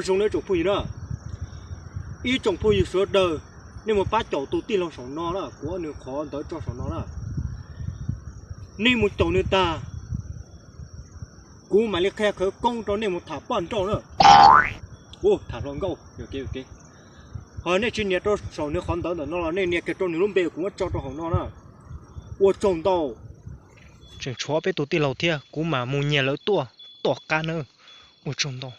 Zoo nawb tsoom phooj ywg na, ib tsoom phooj ywg sawv daws, nej mus pab caum tus tij laug saum no na, kuv ua nws qhov ntawv tso saum no na. Nej mus caum nws tag, kuv mam li qhia khawv koob rau nej mus tham poj nrauj na. Ua tham hluas nkauj, ho nej tsis nias rau saum nws qhov ntawv ntawm no los nej nias kiag rau nws lub npe kuv muab tso rau hauv no na. Ua tsaug ntau. Tseem tshuav peb tus tij laug thiab, kuv mam mus nyiag lawv tuaj tom qab na. Ua tsaug ntau.